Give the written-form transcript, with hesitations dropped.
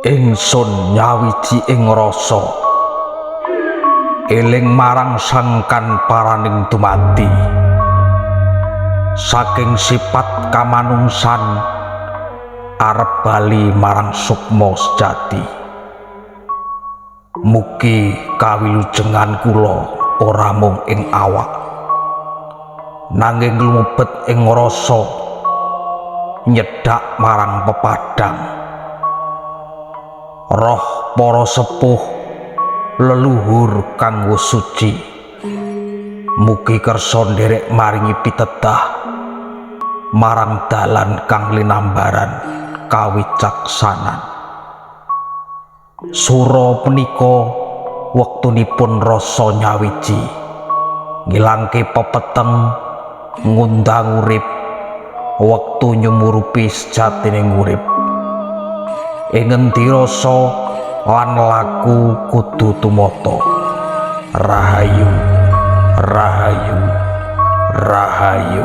Ingsun nyawiji ing rasa eling marang sangkan paraning dumadi saking sipat kamanungsan arep bali marang sukma sejati. Mugi kawilujengan kula ora mung ing awak, nanging lumebet ing rasa nyedhak marang pepadang roh para sepuh leluhur kang wus suci. Mugi kersa nderek maringi pitedah marang dalan kang linambaran kawicaksanan. Sura punika wektunipun rasa nyawiji ngilangke pepeteng, ngundang urip, wektu nyumurupi sejatining urip. Ing ngendi rasa lan laku kudu tumata. Rahayu, rahayu, rahayu.